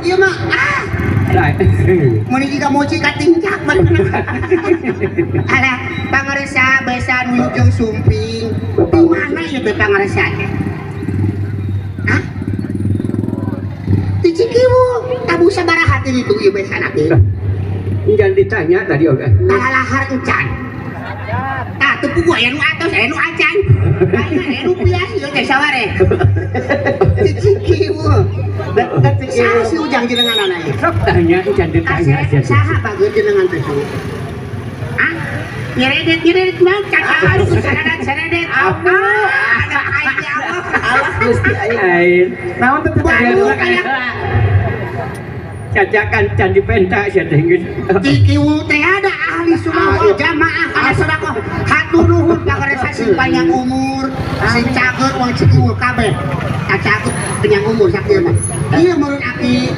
Ieu mah ah. Nah. Mun jiga moci katincak mah. Alah, pangarsa besan wilujeng sumping. Di mana ieu teh pangarsa teh? Hah? Di Cikiwul, tabuh sabaraha teh ditu ieu besan teh? Jangan ditanya tadi oke. Kalalahar encan. Tah, teu puguh aya nu atos, aya nu acan. Aya nu pias ieu teh saware. Di Cikiwul. Dekat Saha Cikiwul. si Ujang jenenganana ieu? Sok tanya, jangan ditanya aja. Saha bageut jenengan teh su? Ah? Nyeredet nyeredet mah cacahan ku saradat saradet. Ah, ada aing ya Allah. Alas Gusti aing. Air. Naon teh tadi? Waduh, kayak Cacakan candi penta sia teh geus. Cikiwul teh ada ahli sunnah wal jamaah kana sedekah. Hatur nuhun pangarsa sing panjang umur, sing cager wong Cikiwul kabeh. Cacaget panjang umur sakieu mah. Ieu meureun aki.